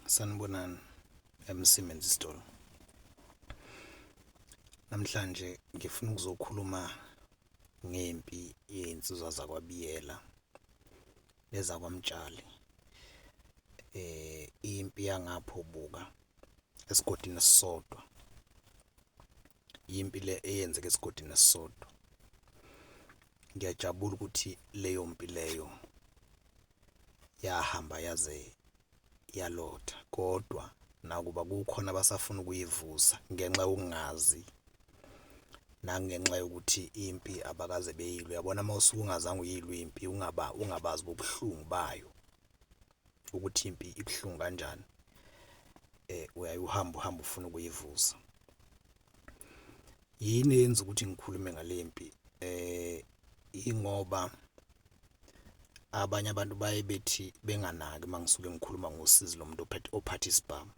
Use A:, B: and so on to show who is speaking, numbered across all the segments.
A: Sanibonani eMsimenzi sitolo. Namhlanje ngifuna ukuzokhuluma ngempi yeyinsizwa zakwaBiyela nezakwaMtshali, impi yangapha Obuka esigodini esisodwa, impi le eyenzeka esigodini esisodwa. Ngiyajabula ukuthi leyo mpi leyo yahamba yaze yalotha kodwa nakuba kukhona abasafuna ukuyivusa ngenxa yokungazi nangenxa yokuthi impi abakaze beyilwe. Uyabona mawusuke ungazange uyilwe impi ungabazi ubuhlungu bayo ukuthi impi ibuhlungu kanjani, uyaye uhambe uhambe ufuna ukuyivusa. Yini eyenza ukuthi ngikhulume ngale mpi? Ingoba abanye abantu baye bethi benganaki mangisuke ngikhuluma ngosizi lomuntu ophethe ophatha isibhamu.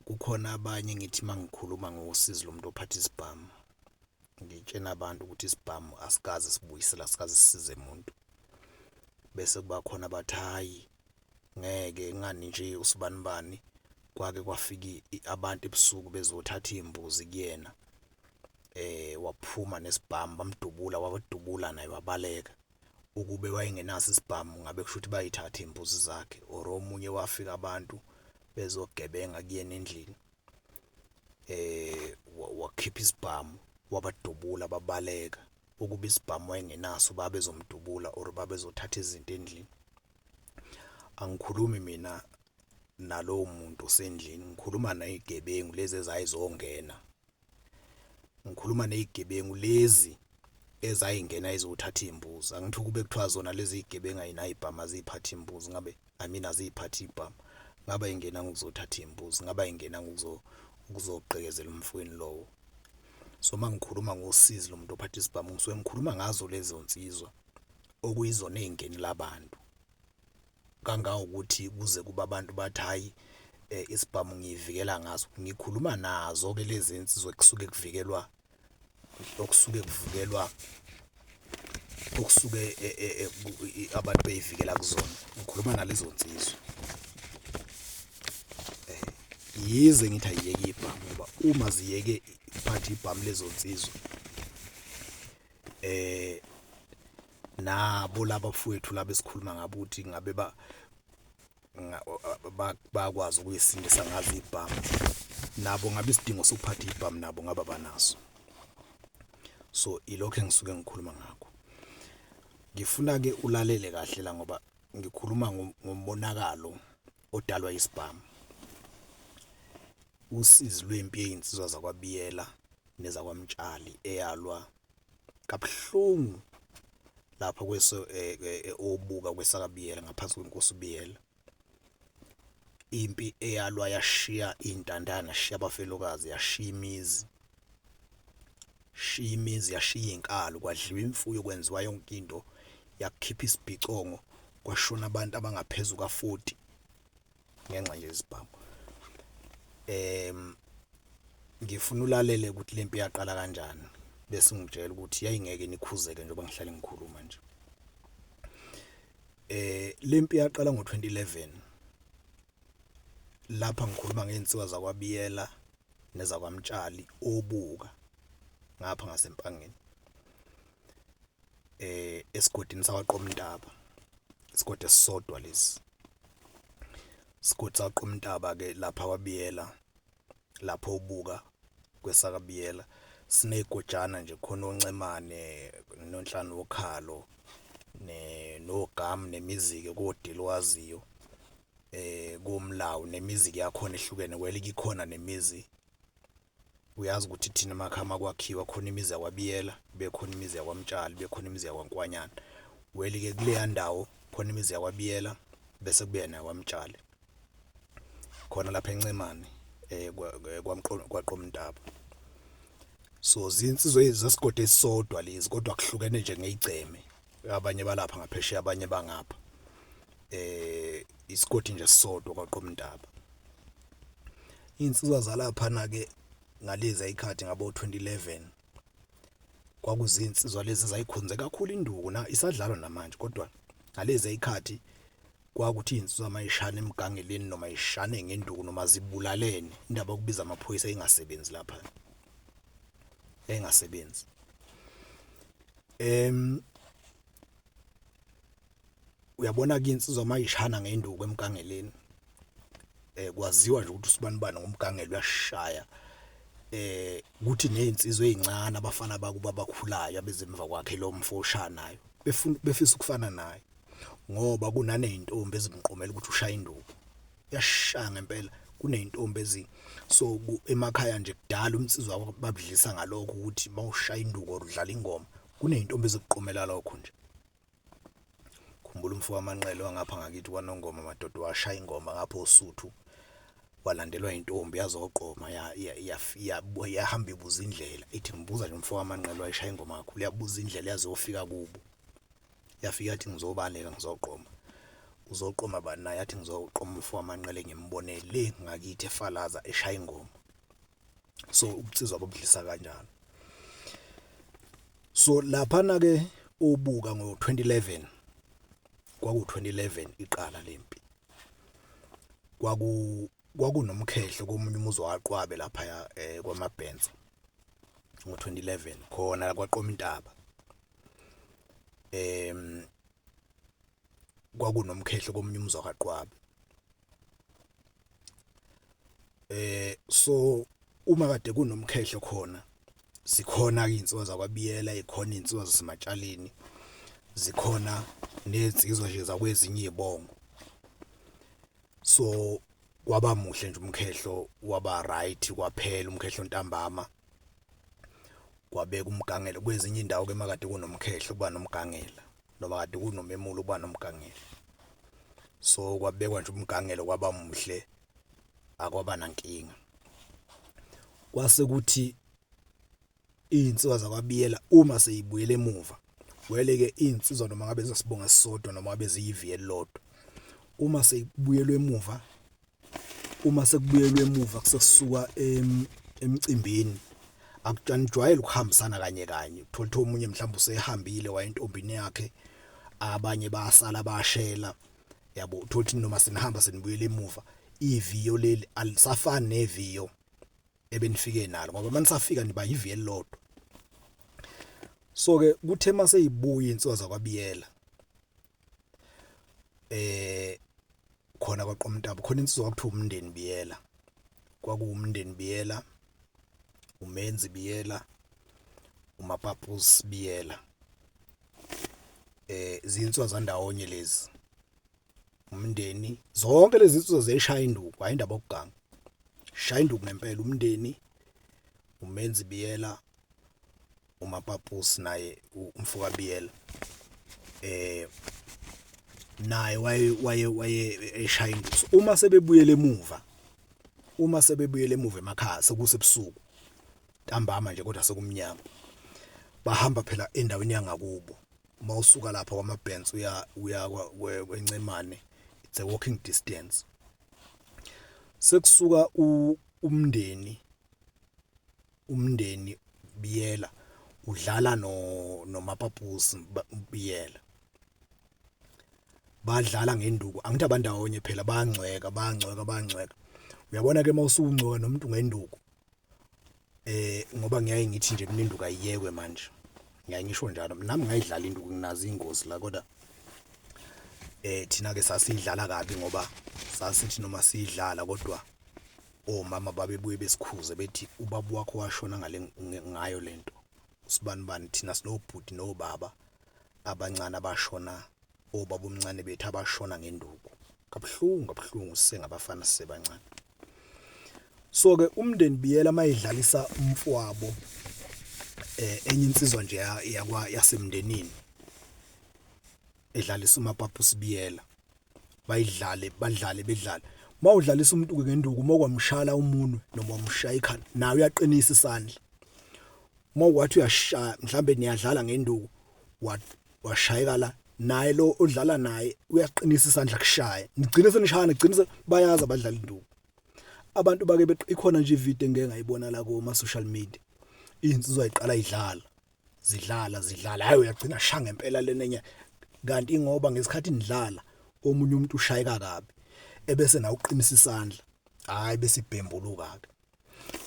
A: Kukhona abanye ngithi mangikhuluma ngosizi lomuntu ophatha isibhamu ngitshena abantu ukuthi isibhamu asikaze sibuyisele, asikaze sisize muntu, bese kuba khona abathi hhayi ngeke ngani nje usibanibani kwake kwafika abantu ebusuku bezothatha iy'mbuzi kuyena, waphuma nesibhamu bamdubula wabadubula naye wabaleka. Ukube wayengenaso isibhamu ngabe kusho ukuthi bayithatha iy'mbuzi zakhe or omunye wafika abantu bezogebenga kuyena endlini, wakhipha isibhamu wabadubula babaleka. Ukube isibhamu wayengenaso babezomdubula or babezothatha izinto endlini. Angikhulumi mina nalowo muntu osendlini, ngikhuluma ney'gebengu lezi ezayizongena, ngikhuluma ney'gebengu lezi ezayingena izothatha iy'mbuzi. Angithi ukube kuthiwa zona lezi y'gebengu ayinayo ibhamu aziyiphathi imbuzi ngabe, I mean aziyiphathi ibhamu, ngabe ayingenanga ukuzothatha iy'mbuzi, ngabe ayingenanga ukuzogqekezela umfowenu lowo. So mangikhuluma ngosizi lomuntu ophatha isibhamu ngisuke ngikhuluma ngazo lezo nsizwa okuyizona ey'ngenela abantu kangangokuthi kuze kuba abantu bathi hhayi, isibhamu ngiyivikela ngaso. Ngikhuluma nazo-ke lezi nsizwa ekusuke kuvikelwa, okusuke kuvukelwa, okusuke abantu beyivikela kuzona, ngikhuluma nalezo nsizwa. Yize ngithi ayiyeke ibhamu ngoba uma ziyeke iphathe ibhamu lezo nsizwa, nabo laba bafowethu laba esikhuluma ngabo ukuthi ngabe bayakwazi ukuyisindisa ngazo ibhamu, nabo ngabe isidingo sokuphatha ibhamu nabo ngabe abanaso. So ilokho engisuke ngikhuluma ngakho. Ngifuna-ke ulalele kahle la ngoba ngikhuluma ngomonakalo odalwa isibhamu. Usizi lwempi yeyinsizwa zakwaBiyela nezakwaMtshali eyalwa kabuhlungu lapha kweso obuka kwesakaBiyela ngaphansi kwenkosi uBiyela. Impi eyalwa yashiya iy'ntandane, yashiya abafelokazi, yashiya imizi, shiya imizi, yashiya iy'nkalo, kwadliwa imfuyo, kwenziwa yonke into, yakhipha isibhicongo, kwashona abantu abangaphezu ka-40 ngenxa nje yesibhamu. Ngifuna ulalele ukuthi lempi yaqala kanjani bese ungitshela ukuthi yayingeke nikhuzeke njengoba ngihlale ngikhuluma nje. Lempi yaqala ngo-2011 lapha ngikhuluma ngey'nsiwa zakwaBiyela nezakwaMtshali Obuka ngapha ngaseMpangeni, esigodini sakwaQomintaba, isigodi esisodwa lesi. Isigodi sakwaQomintaba ke lapha kwaBiyela, lapho Obuka kwesakaBiyela siney'gojana nje khona oNcemane noNhlanu wokhalo noGamu nemizi-ke koDeli owaziyo, koMlawu nemizi-ke yakhona ehlukene well ikhona nemizi. Uyazi ukuthi thina emakhaya makwakhiwa khona imizi yakwaBiyela, kube khona imizi yakwaMtshali, kube khona imizi yakwaNkwanyana. Well-ke kuleya ndawo khona imizi yakwaBiyela bese kube neyakwaMtshali khona lapha eNcemane kwaQomintaba. So zinsizwa zesigodi esisodwa lezi kodwa kuhlukene nje ngeyigceme, abanye balapha ngaphesheya abanye bangapha, isigodi nje esisodwa kwaQomintaba. Iy'nsizwa zalaphana ke ngalezi y'khathi ngabo 2011 kwakuzinsizwa lezi ezayikhonze kakhulu induku na isadlalwa namanje kodwa Ngalezi zikhathi kwakuthi iy'nsizwa mayishana emgangeleni noma y'shane ngenduku noma zibulalene indaba yokubiza amaphoyisa yayingasebenzi lapha, yayingasebenzi. Uyabona-ke iy'nsizwa mayishana ngenduku emgangeleni kwaziwa nje ukuthi usibanibani ngomgangela uyasishaya, kuthi neyinsizwa eyincane abafana bakubo abakhulayo abeza emva kwakhe lo mfo oshaya nayo befisa ukufana naye ngoba kunaneyintombi ezimqomela ukuthi ushaya induku, uyasishaya ngempela kuneyintombi . So emakhaya nje kudala unsizwa babudlisa ngalokho ukuthi mawushaya induku or udlala ingoma kuneyintombi ezikuqomela lokho nje. Khumbula umfo kaManqele wangapha ngakithi kwaNongoma madoda washaya ingoma ngapha oSuthu walandelwa intombi yazoqoma yahamba ibuza indlela ithi ngibuza nje umfo kaManqele wayeshaya ingoma kakhulu yabuza indlela yaze yofika kubo. Yafika yathi ngizobaleka ngizoqoma, uzoqoma bani na? Yathi ngizoqoma umfo kaManqele ngimbone le ngakithi efalaza eshaya ingoma. So ubunsizwa babudlisa kanjalo. So laphana ke ubuka ngo-2011 kwaku 2011 iqala lempi kwakunomkhehlo komunye umuzi waqwabe lapha kwaMabhensa ngo-2011 khona kwaqoma intaba. Kwakunomkhehlo komunye umuzi wakaqwabe. So uma kade kunomkhehlo khona zikhona izinsizwa zakwaBiyela, ikhona izinsizwa zaseMatshalini, zikhona nezinsizwa nje zakwezinye izibongo. So kwaba muhle nje umkhehlo waba right kwaphela umkhehlo ntambama kwabeka umgangelo. Kwezinye indawo ke makade kunomkhehlo kuba nomgangela noma kade kunomemulo kuba nomgangela. So kwabekwa nje umgangelo kwaba muhle akwaba nankinga. Kwase kuthi iy'nsizwa zakwaBiyela uma seyibuyele emuva wele-ke iy'nsizwa noma ngabe ezesibongo esisodwa noma ngabe ziyivi elilodwa, uma sekubuyelwe emuva uma sekubuyelwe emuva kusesukwa emcimbini anijwayele ukuhambisana kanye kanye, uthola ukuthi omunye mhlawumbe usehambile waya entombini yakhe abanye bayasala bashela yabo. Uthola ukuthi noma senihamba senibuyela emuva iviyo leli alisafani neviyo ebenifike nalo ngoba manisafika niba iviyo elilodwa. So ke kuthe maseyibuya insizwa zakwaBiyela khona kwaQomintaba khona insizwa kwakuthiwa uMndeni Biyela, kwakuwuMndeni Biyela, uMenzi Biyela, uMapapus Biyela. Zinsizwa zandawonye lezi umndeni zonke lezi zinsizwa ziyayishaya induku, hhayi indaba yokuganga, shaya induku ngempela uMndeni, uMenzi Biyela, uMapapus naye umfoka Biyela. Naye waye waye waye eshaya induku. Uma sebebuyele emuva uma sebebuyele emuva emakhaya sekusebusuku ntambama nje kodwa sekumnyama, bahamba phela endaweni yangakubo. Mawusuka lapha kwaMabhensi uya kweNcemane it's a walking distance. Sekusuka umndeni umndeni Biyela udlala noMapapusi Biyela, badlala ngenduku angithi abandawonye phela bayangcweka bayangcweka bayangcweka. Uyabona ke mawusungcweka nomuntu ngenduku ngoba ngiyaye ngithi nje mina induku ayiyekwe manje, ngiyaye ngisho njalo nami ngayidlala induku nginazo iy'ngozi la kodwa thina ke sasidlala kabi ngoba sasithi noma siyidlala kodwa omama babebuye besikhuze bethi ubaba wakho washona ngale ngayo lento usibanibani. Thina sinobhuti nobaba abancane abashona obaba omncane bethu abashona ngenduku kabuhlungu kabuhlungu sisengabafana sisebancane. So ke uMndeni Biyela mayidlalisa umfowabo enye insizwa nje yakwa yasemndenini edlalisa uMapapus Biyela, bayidlale badlale bedlale. Mawudlalisa umuntu ngenduku mokwamshala umunwe noma wamshaya ikhanda nawe uyaqinisa isandla. Mawuwathi uyashaya mhlambe niyadlala ngenduku washayeka la naye lo odlala naye uyaqinisa isandla kushaya nigcine senishayana gcine bayazi abadlala induku. Abantu bake ikhona nje ivideo engeke ngayibona la kuma social media, insizwa iqala idlala zidlala zidlala, hayi uyagcina shaya ngempela lena enye Kanti ingoba ngesikhathi nidlala omunye umuntu ushayeka kabi ebese nawe uqinisa isandla, hhayi bese ibhembuluka-ke.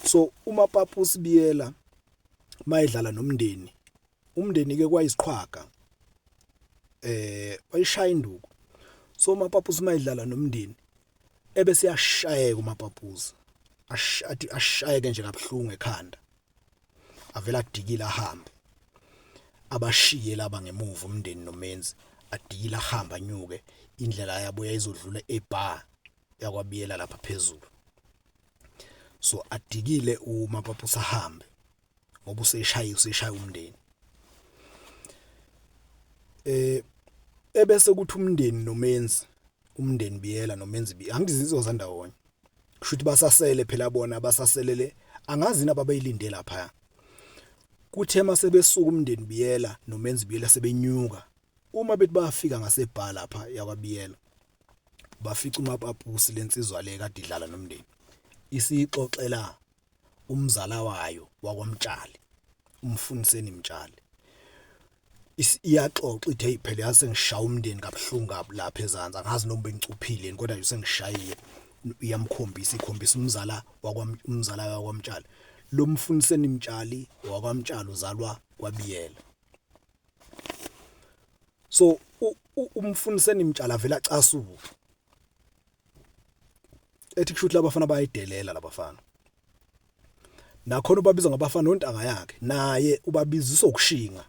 A: So uMapapusi Biyela mayedlala nomndeni, umndeni-ke kwayisiqhwaga wayishaya induku. So uMapapusi mayedlala nomndeni ebese eyashayeka uMapapusi athi ashayeke nje kabuhlungu ekhanda, avele adikile ahambe, abashiye laba ngemuva umndeni noMenzi, adikile ahambe anyuke indlela yabo yayizodlula e-bar yakwaBiyela lapha phezulu. So adikile uMapapusi ahambe ngoba useshayiwe, useshaya umndeni. Ebese kuthi umndeni noMenzi, umndeni Biyela noMenzi Biyela, angithi izinsizwa zandawonye, kusho ukuthi basasele phela bona basaselele, angazi yini ababeyilinde laphaya. Kuthe mase besuka umndeni Biyela noMenzi Biyela sebenyuka, uma bethi bayafika ngasebha lapha yakwaBiyela, bafica uMapapusi lensizwa le kade idlala nomndeni isixoxela umzala wayo wakwaMtshali, uMfuniseni Mtshali. Iyaxoxa ithi, hey phela yazi sengishaya umndeni kabuhlungu kabi lapha ezansi, angazi noma bengicuphile yini kodwa nje sengishayile. Iyamkhombisa, ikhombisa umzala umzala wakwaMtshali. Lo Mfuniseni Mtshali wakwaMtshali uzalwa kwaBiyela. So uMfuniseni Mtshali avele acasuke ethi kusho ukuthi labafana bayayidelela labafana. Nakhona ubabiza ngabafana ontanga yakhe, naye ubabizisa ukushinga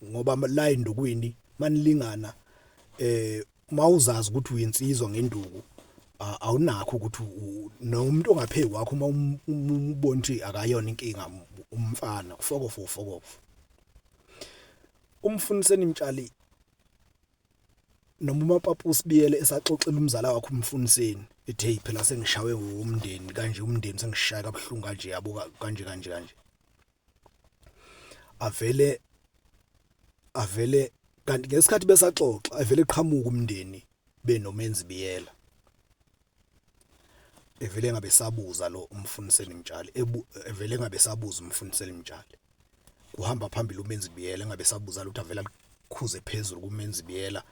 A: ngoba la endukwini manilingana mawuzazi ukuthi uyinsizwa ngenduku awunakho ukuthi nomuntu ongapheki kwakho uma umbona ukuthi akayona inkinga umfana ufokofo ufokofo. UMfuniseni Mtshali noma uMapapusi Biyela esaxoxela umzala wakhe uMfuniseni ethi hey phela sengishawe umndeni kanje, umndeni sengishaya kabuhlungu kanje, yabo kanje kanje kanje, avele kanti ngesikhathi besaxoxa avele eqhamuka umndeni benoMenzi Biyela, evele ngabe sabuza lo uMfuniseni Mtshali, evele ngabe sabuza uMfuniseni Mtshali, kuhamba phambili uMenzi Biyela engabe sabuza lutho, avela khuze phezulu kuMenzi Biyela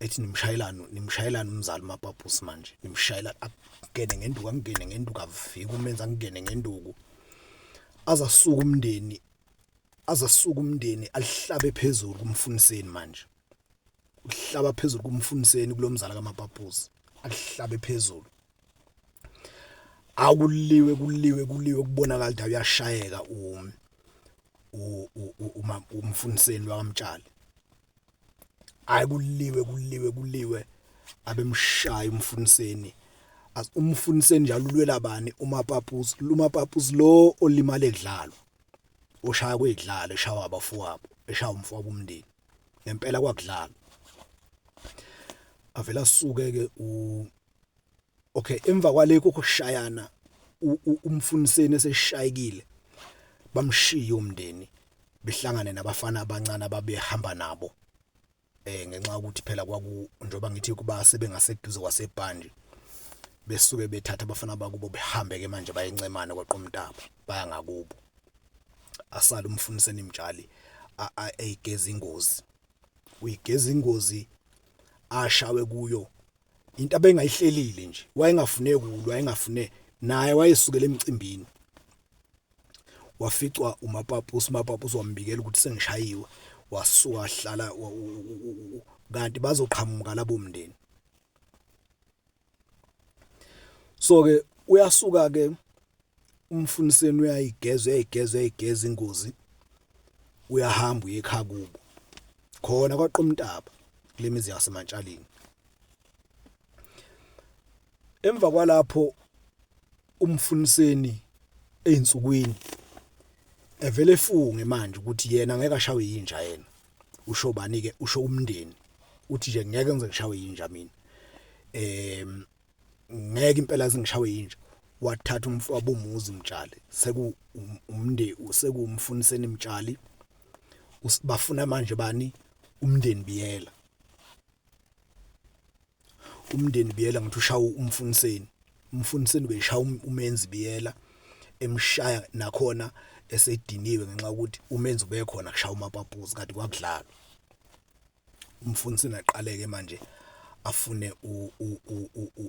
A: ethi nimshayelani, nimshayelani umzali uMapapusi manje, nimshayela akungene ngenduku, angene ngenduku, avike uMenzi angene ngenduku, azasuka umndeni, azasuka umndeni alihlabe phezulu kuMfuniseni manje, uhlaba phezulu kuMfuniseni kulomzala kaMapapusi, alihlabe phezulu, akuliwe kuliwe kuliwe, kubonakala ukuthi uyashayeka uMfuniseni wakaMtshali. Hayi kuliwe kuliwe kuliwe, abemshaya uMfuniseni. UMfuniseni njalo ulwela bani? uMapapusi. UMapapusi lo olimale kudlalwa, oshaya kwedlala, eshawa abafowabo, eshaya umfowabo umndeni, ngempela kwakudlalwa. Avela asuke ke okay, emva kwalekho kushayana uMfuniseni eseshayekile, bamshiya umndeni behlangane nabafana abancane ababehamba nabo ngenxa yokuthi phela kwaku njengoba ngithi kuba sebengaseduze kwasebhanje, besuke bethatha abafana bakubo behambe ke manje bayencemane kwaQomntaba baya ngakubo. Asale uMfuniseni Mtshali eyigeza ingozi, uyigeza ingozi ashawe kuyo into abengayihlelile nje, wayengafune kulwa, wayengafune naye, wayesukela emcimbini. Waficwa uMapapusi, uMapapusi wambikela ukuthi sengishayiwe, wasuka wahlala kanti bazoqhamuka labo mndeni. So ke uyasuka ke uMfuniseni uyayigeza, uyayigeza, uyayigeza ingozi, uyahamba uye ekhaya kubo khona kwaQomntaba kule mizi yaseMantshalini. Emva kwalapho uMfuniseni einsukwini evele efunge manje ukuthi yena ngeke ashawe yinja yena, usho bani ke, usho umndeni, uthi nje ngeke ngize ngishawe yinja mina, ngeke impela ngishawe yinja. Wathatha umfowabo uMuzi Mtshali, seku umndeni sekuwuMfuniseni Mtshali, bafuna manje bani? Umndeni Biyela. Umndeni Biyela ngithi ushawa uMfuniseni, uMfuniseni ubeshaya uMenzi Biyela emshaya nakhona esediniwe ngenxa yokuthi uMenzi ubekhona kushaya uMapapusi kanti kwakudlalwa. Umfundisi aqaleke manje afune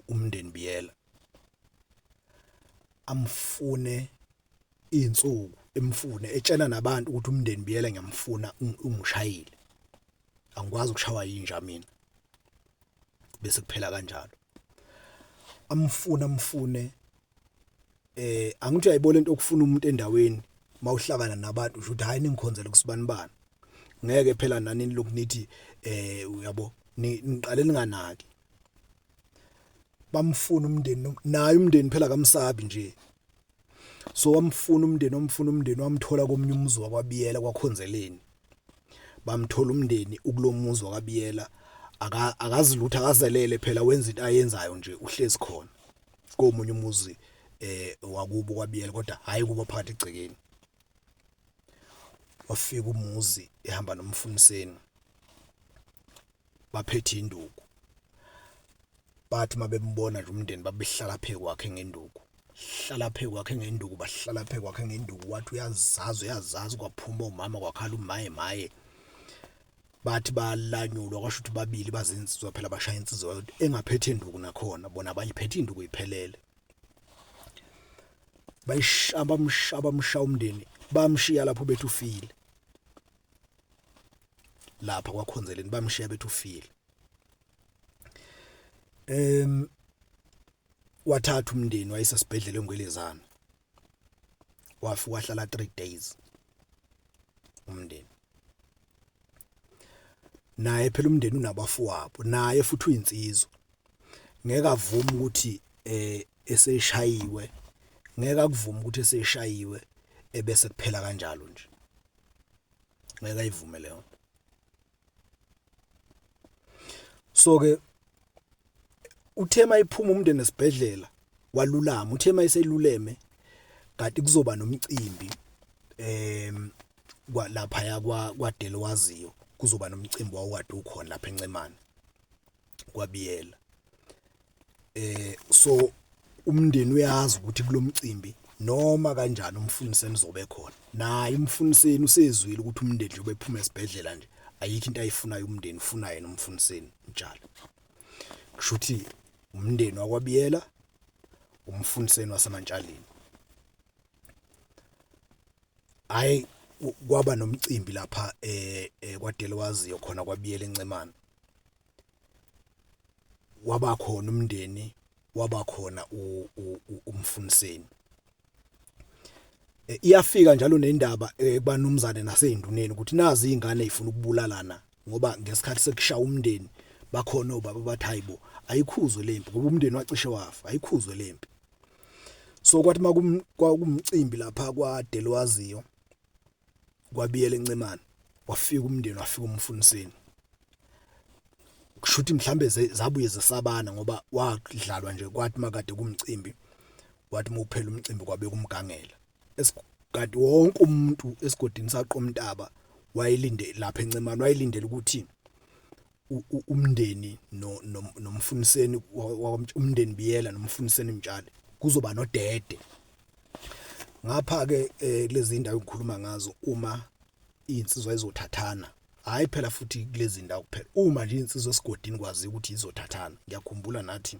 A: umndeni Biyela, amfune iy'nsuku emfune etshela nabantu ukuthi umndeni Biyela ngiyamfuna ungishayile, angikwazi ukushawa yinja mina, bese kuphela kanjalo. Amfune amfune angithi uyayibona lento yokufuna umuntu endaweni mawuhlangana nabantu usho ukuthi hhayi ningikhonzele kusibanibani, ngeke phela nani nilokhu nithi uyabo niqale ninganaki. Bamfuna umndeni naye umndeni phela akamsabi nje, so wamfuna umndeni wamfuna umndeni wamthola komunye umuzi wakwaBiyela kwaKhonzeleni. Bamthola umndeni ukulo muzi wakwaBiyela, akazi lutho akazelele phela wenza into ayenzayo nje uhlezi khona komunye umuzi wakubo kwaBiyela kodwa hhayi kubo phakathi egcekeni. Wafika umuzi ehamba nomfundiseni baphethe induku, bathi mabembona nje umndeni babehlala phe kwakhe ngenduku, hlala phe kwakhe ngenduku, bahlala phe kwakhe ngenduku, wathi uyazazi uyazazi, kwaphuma omama kwakhala umaye maye. Bathi balanyulwa kwasho ukuthi babili bazinsizwa phela bashaya insizwa yodwa engaphethe induku nakhona bona bayiphethe induku iphelele. Bayishaya bamshaya bamshaya umndeni bamshiya lapho bethi ufile, lapha kwaKhonzeleni bamshiya bethi ufile. Wathatha umndeni wayisa esibhedlela eNgwelezane, wafika wahlala 3 days umndeni. Naye phela umndeni unabafowabo, naye futhi uyinsizwa, ngeke avume ukuthi eseshayiwe, ngeke akuvume ukuthi eseshayiwe ebese kuphela kanjalo nje, ngeke ayivume leyo nto. So ke uthe mayiphuma umndeni esibhedlela walulama, uthe mayiseluleme kanti kuzoba nomcimbi lapha ya kwaDelwaziyo, kuzoba nomcimbi wawukade ukhona lapha eNcemane kwaBiyela. So umndeni uyazi ukuthi kulomcimbi noma kanjani umfundisi uzobe khona, naye umfundiseni usezwile ukuthi umndeni nje ubephuma esibhedlela nje ayikho into ayifunayo umndeni, ufuna yena umfundiseni njalo. Kusho ukuthi umndeni wakwaBiyela, umfundiseni waseMantshaleni. Hhayi kwaba nomcimbi lapha kwaDelwaziyo khona kwaBiyela eNcemane, waba khona umndeni, waba khona umfundiseni. Iyafika njalo nendaba kubanumzane nasey'nduneni ukuthi nazi iy'ngane y'funa ukubulalana ngoba ngesikhathi sekushaya umndeni bakhona obaba bathi hayi bo ayikhuzwe lempi ngoba umndeni wacishe wafa, ayikhuzwe lempi. So kwathi kwakumcimbi lapha kwaDelwaziyo kwaBiyela eNcemane, wafika umndeni wafika umfundiseni, kusho ukuthi mhlambe zabuye zesabana ngoba wadlalwa nje kwathi makade kumcimbi, wathi mawuphela umcimbi kwabe kumgangela. Kanti wonke umuntu esigodini saQomntaba wayelinde lapha eNcemane, wayelindele ukuthi umndeni nomfundiseni umndeni Biyela nomfundiseni Mtshali kuzoba nodede. Ngapha ke kulezi indawo engikhuluma ngazo uma iy'nsizwa izothathana, hhayi phela futhi kulezi ndawo kuphela, uma nje iy'nsizwa esigodini kwaziwa ukuthi izothathana. Ngiyakhumbula nathi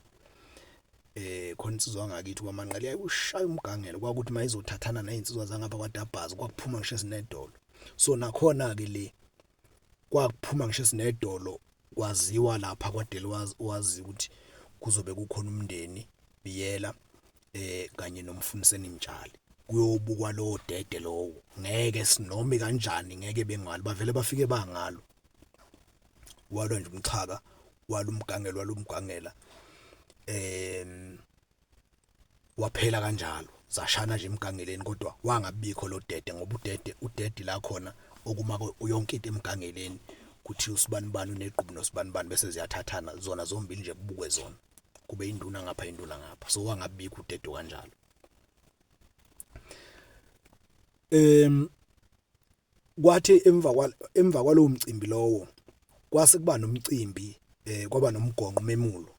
A: khona insizwa yangakithi kwaManqele yayiwushaya umgangelo, kwakuthi mayizothathana ney'nsizwa zangapha kwaDabhazi kwakuphuma ngisho esinedolo. So nakhona ke le kwakuphuma ngisho esinedolo, kwaziwa lapha kwaDelwazi wazi ukuthi kuzobe kukhona umndeni Biyela kanye nomfundiseni Mtshali, kuyobukwa lowo dede lowo, ngeke sinome kanjani ngeke bengalo, bavele bafike bangalo. Walwa nje umxhaka, walwa umgangela, walwa umgangela waphela kanjalo, zashana nje emgangeleni kodwa wangabikho lo dede ngoba udede udede la khona okuma yonke into emgangeleni kuthi usibanibani unegqubu nosibanibani bese ziyathathana zona zombili nje kubukwe zona, kube induna ngapha induna ngapha, so wangabikho udede kanjalo. Kwathi emva kwalowo mcimbi lowo kwase kuba nomcimbi kwaba nomgonqo umemulo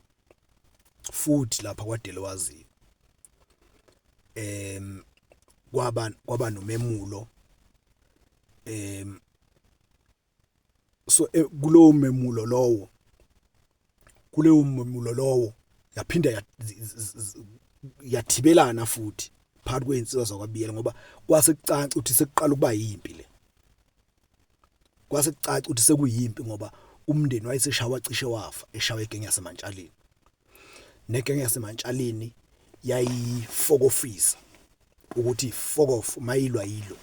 A: futhi lapha kwaDelwaziyo. Kwaba nomemulo. So kulowo memulo lowo, kuleyo memulo lowo yaphinda yathibelana futhi phakathi kwezinsizwa zakwaBiyela, ngoba kwase kucaca ukuthi sekuqala ukuba yimpi le. Kwase kucaca ukuthi sekuyimpi ngoba umndeni wayeseshawa cishe wafa, eshawa igenge yaseMantshaleni. Negenge yaseMantshaleni yayifokofisa ukuthi fokof mayilwa yilo.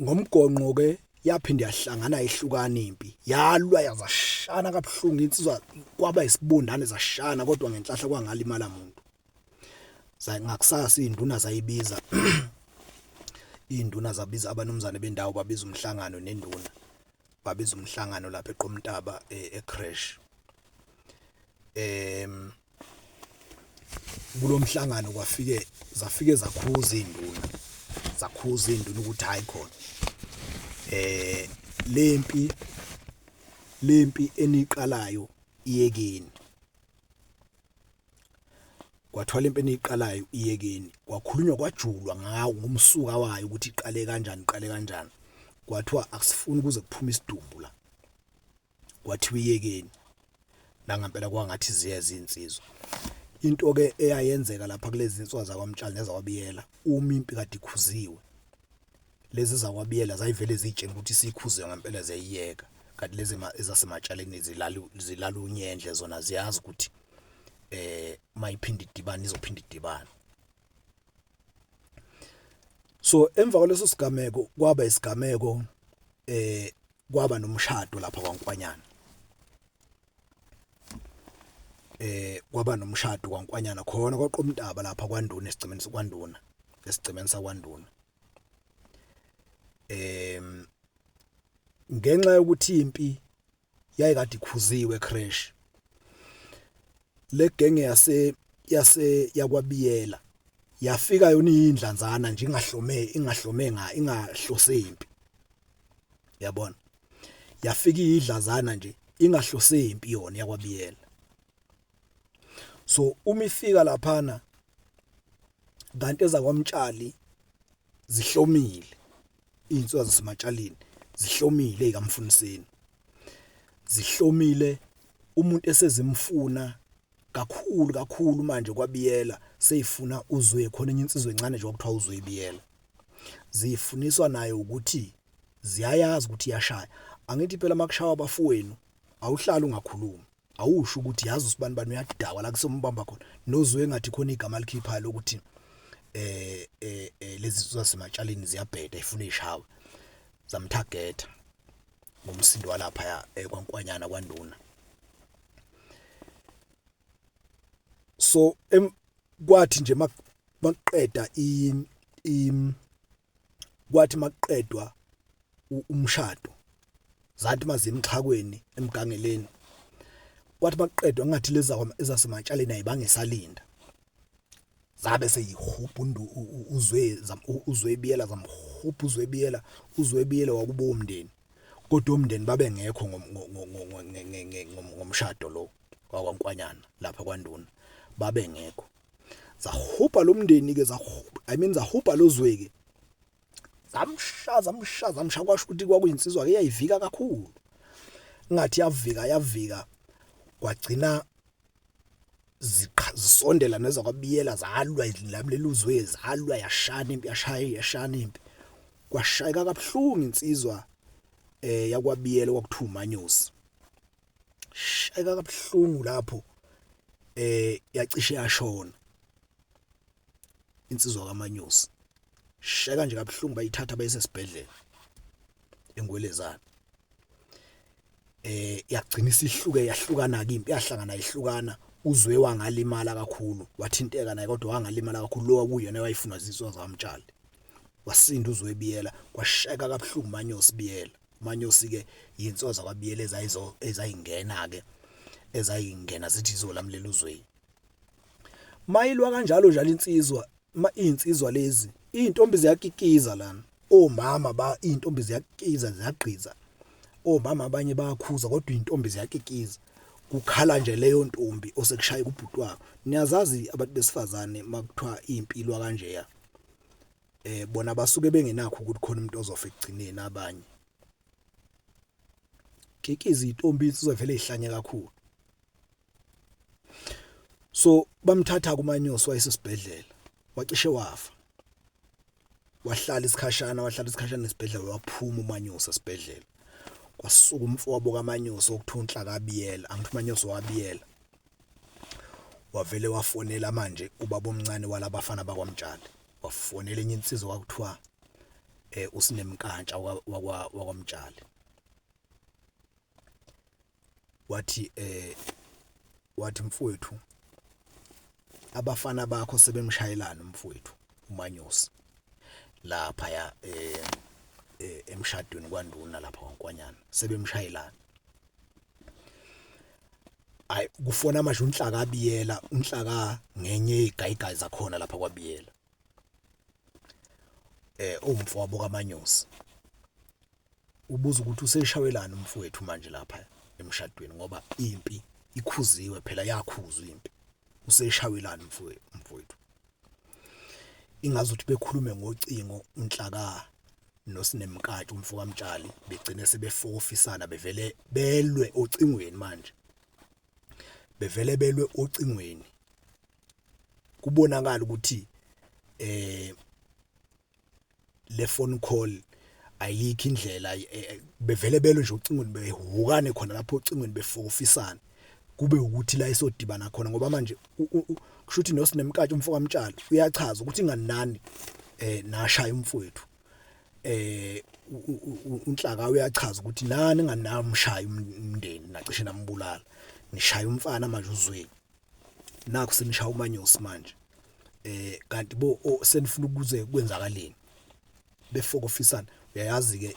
A: Ngomgonqo ke yaphinde yahlangana ihlukana impi, yalwa yazashana kabuhlungu insizwa, kwaba isibundane zashana, kodwa ngenhlahla kwangalimala muntu. Ngakusasa induna zayibiza induna zabiza abanumzane bendawo, babiza umhlangano nenduna, babiza umhlangano lapha eQomntaba e-creche. Kulomhlangano kwafike zafike zakhuza izinduna, zakhuza izinduna ukuthi hayi khona lempi, lempi eniqalayo iyekeni. Kwathiwa lempi eniqalayo iyekeni, kwakhulunywa kwajulwa ngawo ngomsuka wayo ukuthi iqale kanjani, iqale kanjani. Kwathiwa akusifuni kuze kuphume isidumbu la, kwathiwa iyekeni. Nangempela kwangathi ziyeza insizwa. Into ke eyayenzeka lapha kulezi insizwa zakwaMtshali nezakwabiyela, uma impi kade ikhuziwe, lezi zakwabiyela zayivele zitshela ukuthi sikhuze ngempela ziyayiyeka, kanti lezi ezasematshaleni zilala zilala unyendle, zona ziyazi ukuthi mayiphinda idibane izophinda idibane. So emva kwaleso sigameko kwaba isigameko kwaba nomshado lapha kwaNkwanyana, kwaba nomshado kwaNkwanyana khona kwaQomntaba lapha kwaNduna, esigcemeni sakwaNduna, esigcemeni sakwaNduna. Ngenxa yokuthi impi yayikade ikhuziwe creche, le genge yase yase yakwaBiyela yafika yona iyindlanzana nje, ingahlome ingahlome nga ingahlose impi, yabona, yafika iyidlazana nje ingahlose impi yona yakwaBiyela. So uma ifika laphana kanti ezakwaMtshali zihlomile, iy'nsizwa zasematshalini zihlomile ey'kaMfuniseni zihlomile, umuntu esezimfuna kakhulu kakhulu manje kwaBiyela seyifuna uzwe khona enye insizwa encane nje okuthiwa uZwebiyela, zifuniswa nayo ukuthi ziyayazi ukuthi iyashaya. Angithi phela makushawa abafowenu awuhlali ungakhulumi, awusho ukuthi yazi usibani bani uyadakwa la kusombamba khona nozwe engathi khona igama alikhiphayo lokuthi lezi zasematshaleni ziyabheda ifuna ishawe, zamthagetha ngomsindo walapha kwaNkwanyana kwaNduna. So kwathi nje makuqeda i kwathi makuqedwa umshado, zathi mazimxhakweni emgangeleni, kwathi makuqedwa ngathi lezi ezasematshaleni ayibangesalinda, zabe seyihubha uzwe uzwebiyela, zamhubha uzwebiyela, uzwebiyela wakubo umndeni, kodwa umndeni babengekho ngomshado lo wakwaNkwanyana lapha kwaNduna, babengekho. Zahubha lo mndeni ke, zahubha, I mean zahubha lozwe ke, zamsha zamsha zamsha, kwasho ukuthi kwakuyinsizwa ke eyayivika kakhulu, ngathi yavika yavika kwagcina zisondela nezakwabiyela, zalwa lamlela uzwe, zalwa yashana impi, yashaya yashana impi, kwashayeka kabuhlungu insizwa yakwabiyela kwakuthiwa uManyosi, shayeka kabuhlungu lapho yacishe yashona insizwa kaManyosi, shayeka nje kabuhlungu, bayithatha bayise esibhedlela eNgwelezane. Yagcina isihluke yahlukana ke impi, yahlangana ihlukana, uzwe wangalimala kakhulu, wathinteka naye kodwa wangalimala kakhulu, lo kwakuyena owayefunwa zinsizwa zaMtshali, wasinda uZwebiyela, kwashayeka kabuhlungu Manyosi Biyela. Manyosi ke yinsizwa zakwaBiyela ezayizo ezayingena ke ezayingena zithi izolamlela uZwe. Mayilwa kanjalo njalo insizwa, insizwa lezi izintombi ziyakikiza lana, omama ba izintombi ziyakikiza ziyagqiza, omama abanye bayakhuza kodwa izintombi ziyakikiza, kukhala nje leyo ntombi osekushaya kubhuti wakho. Niyazazi abantu besifazane makuthiwa impilwa kanjeya, Bona basuke bengenakho ukuthi khona umuntu ozofa ekugcineni abanye. Kikiza intombi insizwa vele ihlanye kakhulu. So bamthatha kuManyosi wayesesibhedlela, wacishe wafa. Wahlala isikhashana, wahlala isikhashana esibhedlela, waphuma uManyosi esibhedlela. Kwasuka umfowabo kaManyosi okuthiwa uNhlakabiyela, angithi uManyosi wabiyela, wavele wafonela manje ubaba omncane walabafana bakwaMtshali, wafonela enye insizwa kwakuthiwa uSinemkantsha wakwaMtshali, wathi wathi mfowethu abafana bakho sebemshayelana umfowethu uManyosi lapha ya emshadweni kwaNduna lapha kwaNkwanyana sebemshayelana. Hayi, kufona manje uNhlaka abiyela, uNhlaka ngenye yezigayigayi zakhona lapha kwaBiyela, owumfowabo kaManyosi, ubuza ukuthi useshawelana umfowethu manje lapha emshadweni ngoba impi ikhuziwe phela, yakhuzwa impi, useshawelana umfowethu. Ingazuthi bekhulume ngocingo uNhlaka noSinemkantsha umfo kaMtshali, begcine sebefofisana bevele belwe ocingweni manje, bevele belwe ocingweni, kubonakala ukuthi le phone call ayikho indlela, bevele belwe nje ocingweni, behukane khona lapho ocingweni befofisana, kube ukuthi la esodibana khona ngoba manje kusho ukuthi noSinemkantsha umfo kaMtshali uyachaza ukuthi ingani nani nashaya umfowethu, uNhlaka uyachaza ukuthi nani nganamshaya umndeni nacishe nambulala, nishaya umfana manje uzweni, nakho senishaya uManyosi manje, kanti bo senifuna ukuze kwenzakaleni, befokofisana. Uyayazi ke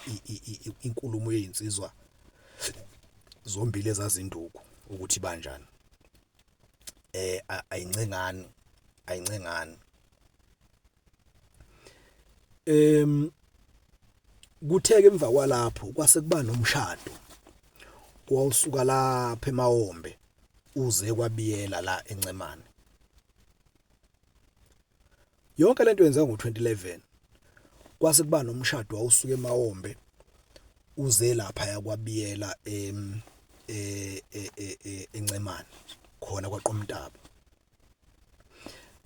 A: inkulumo yezinsizwa zombili ezazinduku ukuthi banjani, ayincengani, ayincengani. Kutheke emva kwalapho kwase kuba nomshado owawusuka lapha eMawombe uze kwaBiyela la eNcemane. Yonke lento yenzeka ngo-2011, kwase kuba nomshado wawusuka eMawombe uze lapha yakwaBiyela eNcemane khona kwaQomntaba.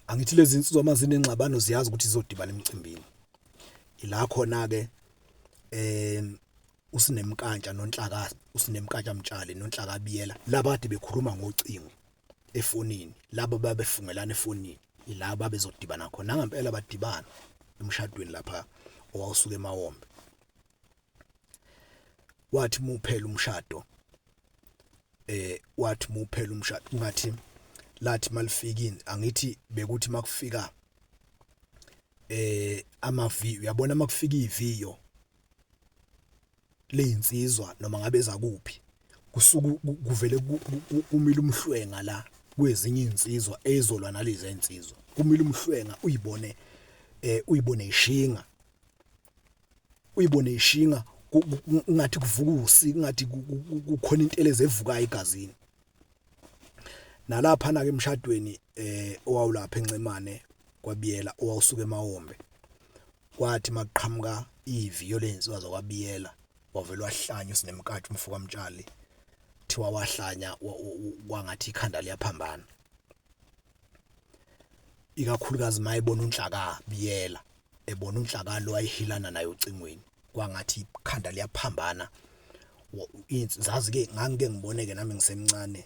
A: Angithi lezi insizwa uma zinengxabano ziyazi ukuthi zizodibana emcimbini, ila khona ke uSinemkantsha noNhlaka, uSinemkantsha Mtshali noNhlaka Biyela laba kade bekhuluma ngocingo efonini, laba babefungelana efonini, ila babezodibana khona. Nangempela badibana emshadweni lapha owawusuka eMawombe. Wathi muphela umshado, wathi muphela umshado, ngathi lathi malifika, angithi bekuthi makufika amaviyo, uyabona makufika iviyo leyinsizwa noma ngabe ezakuphi, kusuku kuvele kumile umhlwenga la kwezinye insizwa ezolwa nalezi insizwa, kumile umhlwenga, uyibone uyibone ishinga, uyibone ishinga, ngathi kuvuka usi, ngathi kukhona intelezi evukayo egazini. Nalapha na ke emshadweni owawulapha eNcemane kwaBiyela owawusuka eMawombe, kwathi makuqhamuka iviyo lezinsizwa zakwaBiyela wavele wahlanya uSinemkantsha umfo kaMtshali, kuthiwa wahlanya kwangathi ikhanda liyaphambana, ikakhulukazi mayebona uNhlaka Biyela, ebona uNhlaka lo ayihilana naye ocingweni, kwangathi ikhanda liyaphambana. Zazi ke ngangike ngiboneke nami ngisemncane,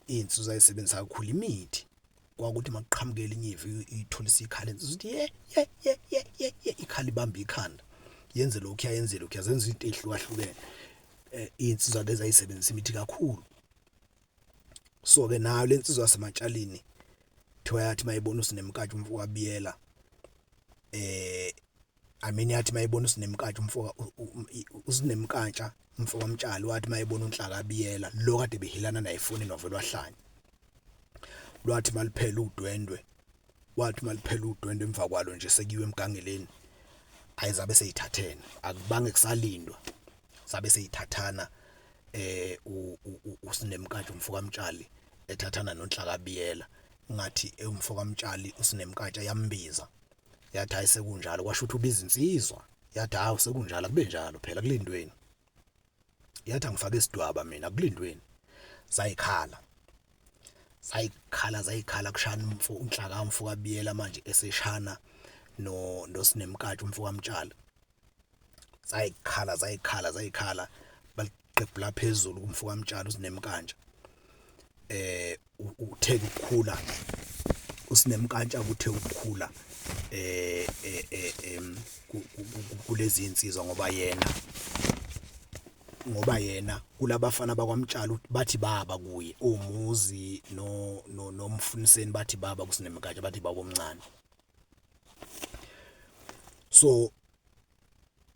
A: insizwa ayisebenzisa kakhulu imithi, kwakuthi makuqhamukela inyivi itholisa ikhala insizwa ithi ye ye ye ye ye ye, ikhala ibamba ikhanda, yenze lokhu yenze lokhu, zenza izinto ezihlukahlukene. Insizwa lezi ayisebenzisa imithi kakhulu. So ke nayo lensizwa yaseMatshalini kuthiwa yathi mayibona uSinemkantsha umfo kaBiyela, I mean yathi mayibona uSinemkantsha umfo uSinemkantsha umfo kaMtshali, wathi mayibona uNhlaka Biyela lo kade behilana naye efonini, wavele wahlanya. Lwathi maliphela udwendwe, wathi maliphela udwendwe emva kwalo nje sekuyiwe emgangeleni, ayizabe seyithathene, akubange kusalindwa, sabe seyithathana uSinemkantsha umfo kaMtshali ethathana noNhlaka Biyela. Ngathi umfo kaMtshali uSinemkantsha yambiza, Yathi hayi sekunjalo, kwasho ukuthi ubiza insizwa. Yathi hawu sekunjalo, akube njalo phela kulindweni. Yathi angifake isidwaba mina kulindweni. Sayikhala, sayikhala, sayikhala kushana umfo uNhlaka umfo kaBiyela manje eseshana no noSinemkatsha umfo kaMtshali. Sayikhala, sayikhala, sayikhala, baliqebhula phezulu kumfo kaMtshali uSinemkantsha. Uthe ukukhula uSinemkantsha, kuthe ukukhula kulezi insizwa ngoba yena, ngoba yena kulabafana bakwaMtshali bathi baba kuye, oMuzi no noMfuniseni bathi baba kuSinemkantsha, bathi baba omncane. So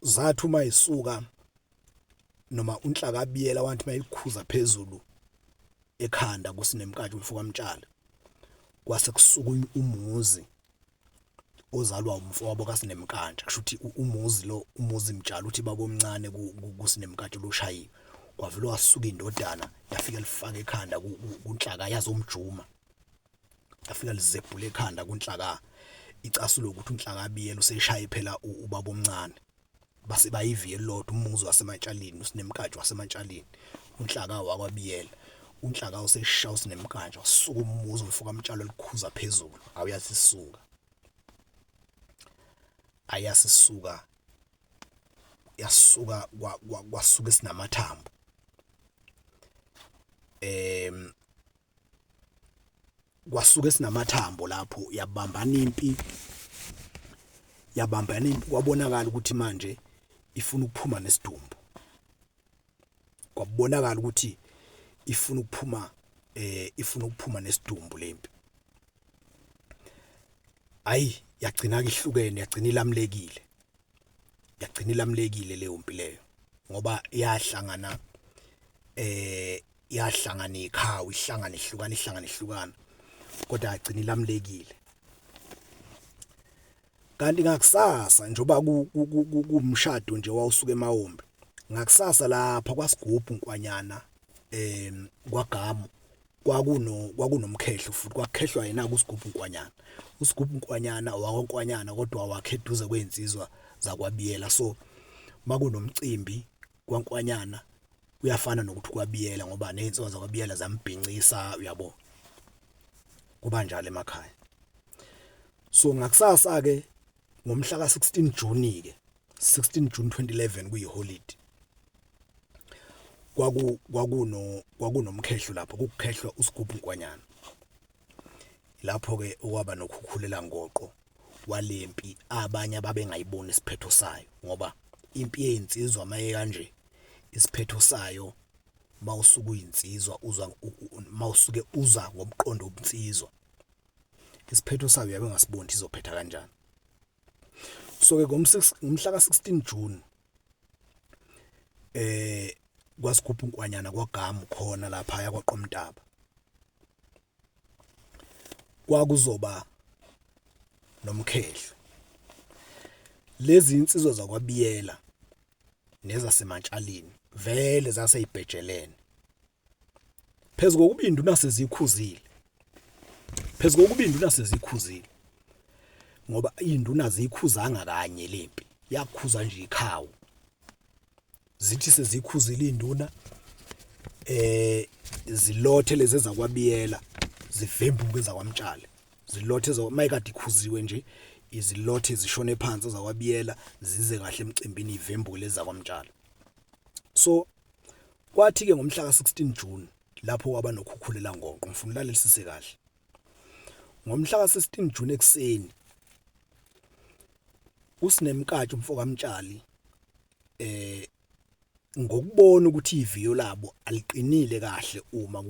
A: zathi uma isuka noma uNhlaka Biyela wathi mayikhuza phezulu ekhanda kuSinemkantsha umfo kaMtshali, kwase kusuka uMuzi ozalwa umfowabo kaSinemkantsha, kusho ukuthi uMuzi lo, uMuzi Mtshali uthi baba omncane kuSinemkantsha loshayiwe. Kwavele wasuka indodana yafika lifaka ekhanda kuNhlaka yazomjuma, yafika lizebhula ekhanda kuNhlaka, icasulo ukuthi uNhlaka Biyela useshaye phela ubaba omncane. Base bayiviye elilodwa uMuzi waseMatshalini, uSinemkantsha waseMatshalini, uNhlaka wakwaBiyela. uNhlaka useshaya uSinemkantsha, wasuka uMuzi umfo kaMtshali elikhuza phezulu, awuyasisuka, ayasisuka, yasuka kwasuka esinamathambo. Kwasuka esinamathambo lapho yabambana impi, yabambana impi, kwabonakala ukuthi manje ifuna ukuphuma nesidumbu. Kwabonakala ukuthi ifuna ukuphuma, ifuna ukuphuma nesidumbu lempi. Hayi yagcina ihlukene, yagcina ilamulekile, yagcina ilamulekile leyo mpi leyo, ngoba yahlangana, yahlangana ikhawu, ihlangana ihlukana, ihlangana ihlukana, kodwa yagcina ilamulekile. Kanti ngakusasa njengoba kumshado nje wawusuka eMawombe, ngakusasa lapha kwaSigubhu Nkwanyana kwaGamu kwakunomkhehlo futhi kwakukhehlwa yena kuSigubhu Nkwanyana. USigubhu Nkwanyana wakwaNkwanyana kodwa wakhe eduze kwezinsizwa zakwaBiyela, so makunomcimbi kwaNkwanyana kuyafana nokuthi kwaBiyela ngoba nezinsizwa zakwaBiyela zambhincisa, uyabo, kuba njalo emakhaya. So ngakusasa ke ngomhla ka-16 June ke, 16 June 2011 kuyiholide, kwakunomkhehlo lapho kukukhehlwa uSigubhu Nkwanyana. Lapho ke okwaba nokhukhulela ngoqo walempi abanye ababengayiboni isiphetho sayo, ngoba impi yezinsizwa maye kanje isiphetho sayo mawusuke uyinsizwa uzwa, mawusuke uza ngomqondo wobunsizwa, isiphetho sayo uyabe ungasiboni izophetha kanjani. So ke ngomhla ka-16 June kwaSigubhu Nkwanyana kwaGamu khona lapha yakwaQomntaba kwakuzoba nomkhehlo. Lezi insizwa zakwaBiyela nezaseMatshalini vele zaseyibhejelene, phezu kokuba induna sezikhuzile, phezu kokuba induna sezikhuzile, ngoba induna ziyikhuzanga kanye lempi, yakhuza nje ikhawu, zithi sezikhuzile induna zilothe lezi ezakwaBiyela zivembuke ezakwaMtshali, zilothe mayikade ikhuziwe nje izilothe zishone phansi ezakwaBiyela zize kahle emcimbini ivembuke lezi zakwaMtshali. So kwathi ke ngomhla ka-16 June lapho kwaba nokhukhulela ngoqo, ngifuna ulalelisise kahle. Ngomhla ka-16 June ekuseni uSinemkatsha umfo kaMtshali ngokubona ukuthi iviyo labo aliqinile kahle uma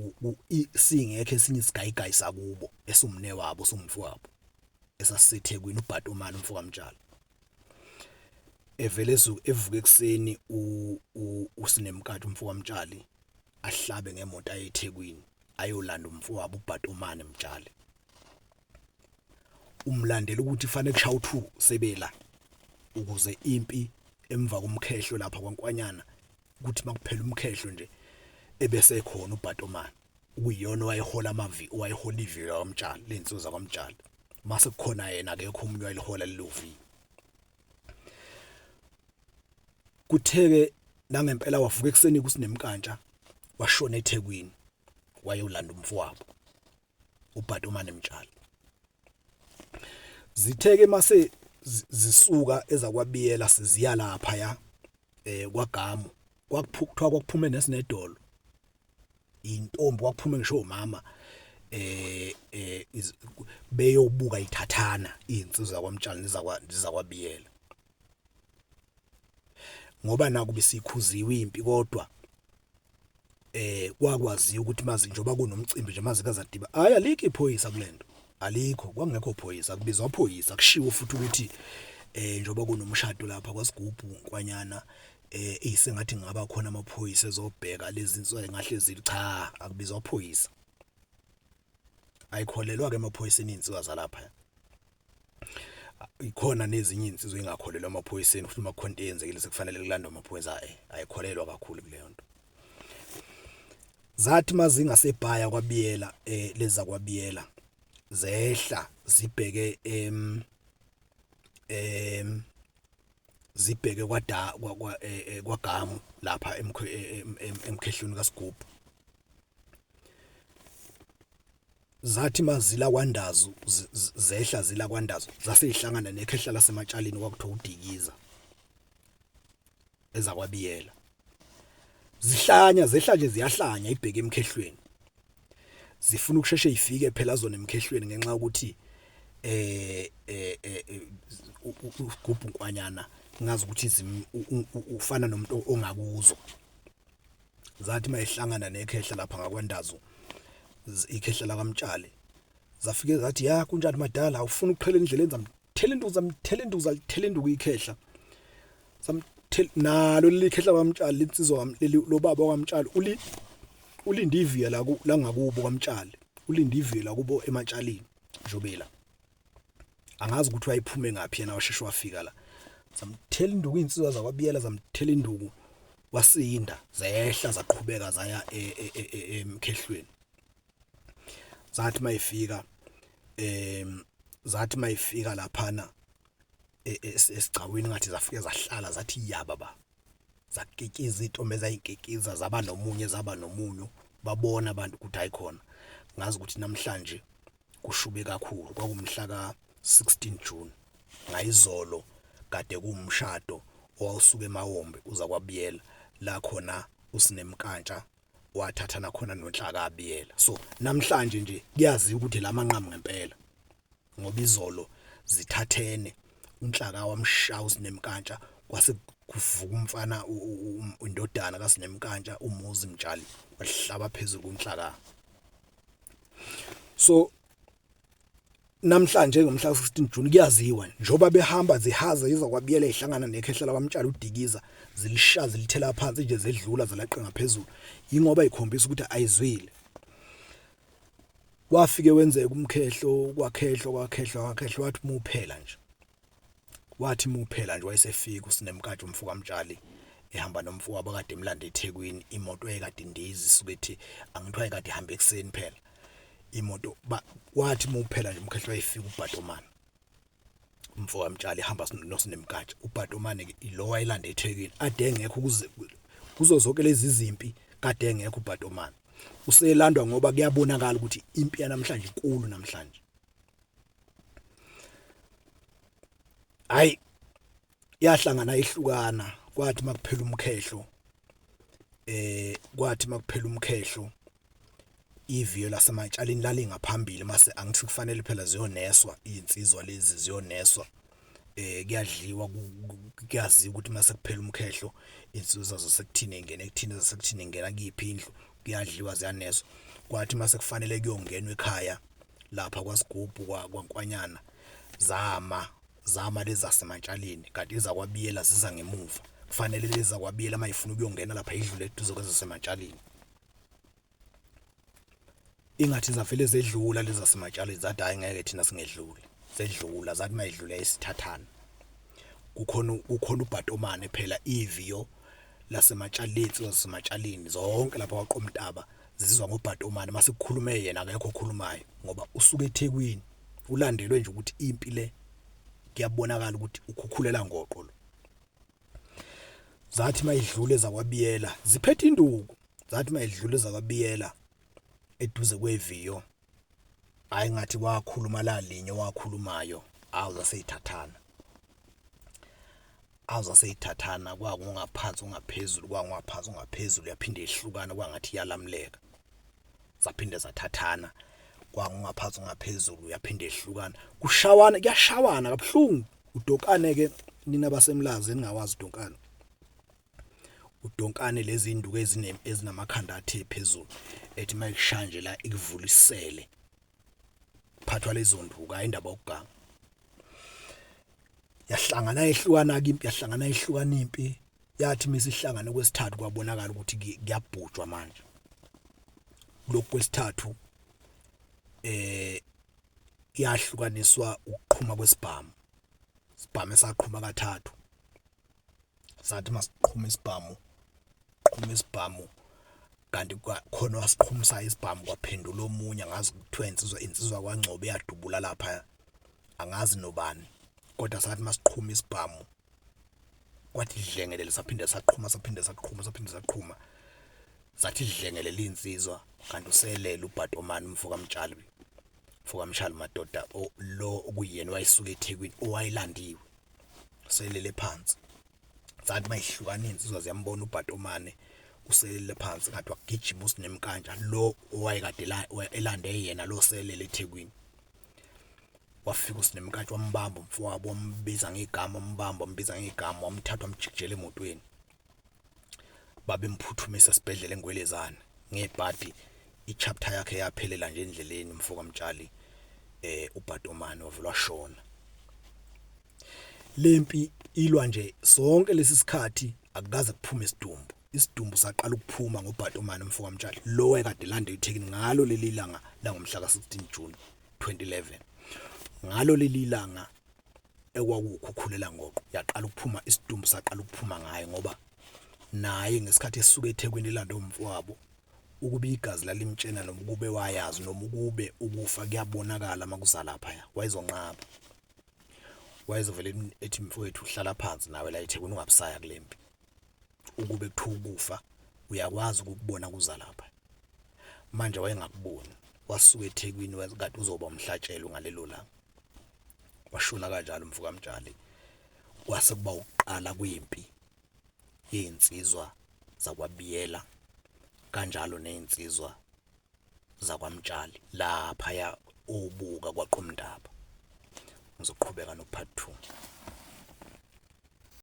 A: singekho esinye isigayigayi sakubo esumne wabo sumfowabo esasiseThekwini uBhatomane umfo kaMtshali, evele evuka ekuseni uSinemkatsha umfo kaMtshali ahlabe ngemoto aye eThekwini ayolanda umfowabo uBhatomane Mtshali. Umlandela ukuthi fanele kushaya u2 sebela ukuze impi emva komkhehlo lapha kwaNkwanyana, ukuthi makuphela umkhehlo nje ebese khona uBhatomane ukuyiyona owayehola amavi, owayehola iviyo lakwaMtshali, lezinsizwa zakwaMtshali. Mase kukhona yena akekho omunye wayelihola lelo viyo. Kuthe-ke nangempela wavuka ekuseni kuSinemkantsha washona eThekwini wayolanda umfowabo uBhatomane Mtshali. Zithe-ke mase zisuka ezakwaBiyela seziya laphaya kwaGamu kuthiwa kwakuphume nesinedolo intombi, kwakuphume ngisho omama beyobuka ithathana iy'nsizwa zakwaMtshali nezakwaBiyela ngoba naku besikhuziwe impi kodwa kwakwaziwa ukuthi mazi njengoba kunomcimbi nje mazi kazadiba hayi alikho iphoyisa kulento, alikho, kwakungekho phoyisa, akubizwa phoyisa. Kushiwo futhi ukuthi njengoba kunomshado lapha kwaSigubhu Nkwanyana isengathi ngaba khona amaphoyisa ezobheka lezi nsizwa engahle zili, cha akubizwa phoyisa. Ayikholelwa ke emaphoyiseni insizwa zalapha. Ikhona nezinye insizwa engakholelwa emaphoyiseni futhi uma kukhona into eyenzekile sekufanele kulandwe amaphoyisa, ayikholelwa kakhulu kuleyo nto. Zathi mazingasebhaya kwaBiyela lezi zakwaBiyela zehla zibheke zibheke kwada kwaGamu lapha emkhehlweni kaSigubhu. Zathi mazila kwandazu zehla zila kwandazu zase zihlangana nekhehla lasematshaleni kwakuthiwa uDikiza ezakwabiyela. Zihlanya zehla nje ziyahlanya ibheke emkhehlweni, zifuna ukusheshe ifike phela zona emkhehlweni ngenxa yokuthi uSigubhu Nkwanyana ngazi ukuthi ufana nomuntu ongakuzo. Zathi mayihlangana nekhehla lapha ngakwandazo, ikhehla lakaMtshali, zafike zathi ya kunjani madala, awufuna ukuqhela endleleni? Zamthela induku, zamthela induku, zalithela induku ikhehla, samthela nalo leli khehla kaMtshali linsizwa leli lobaba kaMtshali ulinde iviya la langakubo kaMtshali, ulinde iviya la kubo ematshalini Jobela. Angazi ukuthi wayiphume ngaphi yena washeshe wafika la. Zamthela induku insizwa zakwaBiyela, zamthela induku wasinda, zehla zaqhubeka zaya emkhehlweni. Zathi mayifika zathi mayifika laphana esigcawini ngathi zafike zahlala zathi ya baba, zakikiza intombi ezayikikiza zaba nomunye zaba nomunyu, babona abantu ukuthi hayi khona ngazi ukuthi namhlanje kushube kakhulu. Kwakumhla ka 16 June ngayizolo, kade kuwumshado owawusuka eMawombe uza kwaBiyela la khona uSinemkantsha wathathana khona noNhlaka Biyela. So namhlanje nje kuyaziwa ukuthi lamanqamu ngempela ngoba izolo zithathene uNhlaka wamshaya uSinemkantsha, kwase kuvuka umfana indodana kaSinemkantsha uMuzi Mtshali wahlaba phezulu kuNhlaka. So namhlanje ngomhla 16 June kuyaziwa njengoba behamba zihaza izakwabiyela ihlangana nekhehla lakwaMtshali uDikiza, zilisha zilithela phansi nje zedlula zalaqe ngaphezulu, ingoba ikhombisa ukuthi ayizwile. Kwafike wenzeka umkhehlo, kwakhehlwa kwakhehlwa kwakhehlwa, wathi muphela nje, wathi muphela nje wayesefika uSinemkantsha umfo kaMtshali ehamba nomfowabo akade emlanda eThekwini, imoto eyayikade indiza isuke ethi angithi wayekade ihamba ekuseni phela imoto. Wathi muphela nje umkhehlo wayefika uBhatomane umfo kaMtshali ehamba noSinemkantsha. uBhatomane ke ilo wayelanda eThekwini ade engekho kuze kuzo zonke lezi zimpi, kade engekho uBhatomane, uselandwa ngoba kuyabonakala ukuthi impi yanamhlanje inkulu namhlanje. Hayi yahlangana ihlukana, kwathi makuphela umkhehlo kwathi makuphela umkhehlo iviyo lasematshalini lalingaphambili, mase angithi kufanele phela ziyoneswa izinsizwa lezi ziyoneswa, kuyadliwa, kuyaziwa ukuthi mase kuphela umkhehlo insizwa zasekuthini ingena ekuthini, zasekuthini ingena kuyiphi indlu, kuyadliwa ziyaneswa. Kwathi mase kufanele kuyongenwa ekhaya lapha kwaSigubhu kwaNkwanyana, zama zama lezi zasematshalini kanti ezakwabiyela ziza ngemuva, kufanele lezi zakwabiyela mayifuna ukuyongena lapha idlule eduze kwezasematshalini. Ingathi zavele zedlula lezi zasematshalini zathi hhayi ngeke thina singedluli, zedlula zathi mayidlula isithathana. Kukhona uBhatomane phela iviyo lasematshalini, insizwa zasematshalini zonke lapha kwaQomintaba zizwa ngoBhatomane, mase kukhulume yena akekho okhulumayo ngoba usuke eThekwini. Ulandelwe nje ukuthi impi le kuyabonakala ukuthi ukhukhulela ngoqo lo. Zathi mayidlule zakwaBiyela ziphethe induku, zathi mayidlule zakwaBiyela eduze kweviyo, hayi ngathi wakhuluma lalinye wakhulumayo, awu zaseyithathana. Awu zaseyithathana kwakungaphansi ungaphezulu, kwakungaphansi ungaphezulu, yaphinde yehlukana kwangathi iyalamuleka. Zaphinde zathathana kwangungaphansi ungaphezulu, yaphinde yehlukana, kushawana, kuyashawana kabuhlungu. Udonkane ke nina baseMlazi eningawazi udonkane, udonkane lezi induku ezinamakhanda athe phezulu ethi mayikushaya nje la ikuvulisele, phathwa lezo nduku, hayi indaba yokuganga. Yahlangana yehlukana ke impi, yahlangana yehlukana impi, yathi misihlangane kwesithathu kwabonakala ukuthi kuyabhujwa manje. Lokhu kwesithathu yahlukaniswa ukuqhuma kwesibhamu, isibhamu esaqhuma kathathu. Sathi masiqhuma isibhamu, qhuma isibhamu kanti khona wasiqhumisa isibhamu kwaphendula omunye, angazi kuthiwa insizwa, insizwa kwaNgcobo eyadubula lapha, angazi nobani, kodwa sathi masiqhuma isibhamu kwathi dlengelele, saphinde saqhuma, saphinde saqhuma, saphinde saqhuma, sathi dlengelele insizwa kanti uselele uBhatomani umfo kaMtshali, mfo kaMtshali madoda, lo okuyena wayesuka eThekwini owayelandiwe, uselele phansi. Zathi mayihlukana insizwa ziyambona uBhatomane uselele phansi, ngathi wagijima uSinemkantsha lo owayekade elande yena lo selele eThekwini. Wafika uSinemkantsha wambamba umfowabo, wambiza ngegama, wambamba wambiza ngegama, wamthatha wamjikijela emotweni, babemphuthumisa esibhedlela eNgwelezane. Ngebhadi i-chapter yakhe yaphelela nje endleleni umfo kaMtshali, uBhatomane wavela washona. Lempi ilwa nje sonke lesi sikhathi akukaze kuphume isidumbu. Isidumbu saqala ukuphuma ngoBhatomane umfo kaMtshali lo wayekade elande eThekwini ngalo leli langa langomhla ka-16 June 2011. Ngalo leli langa ekwakuwukhukhulela ngoqo, yaqala ukuphuma isidumbu, saqala ukuphuma ngaye, ngoba naye ngesikhathi esuka eThekwini elande umfowabo, ukuba igazi lalimtshena noma ukube wayazi noma ukube ukufa kuyabonakala makuza lapha, wayezonqaba, wayezovele ethi mfowethu uhlala phansi nawe la eThekwini ungabusaya kulempi. Ukube kuthiwa ukufa uyakwazi ukukubona kuza lapha, manje wayengakuboni, wasuka eThekwini kade uzoba umhlatshelo ngalelo langa, washona kanjalo umfo kaMtshali. Kwase kuba ukuqala kwempi yezinsizwa zakwaBiyela kanjalo nezinsizwa zakwaMtshali laphaya obuka kwaQomntaba. Ngizoqhubeka no part 2.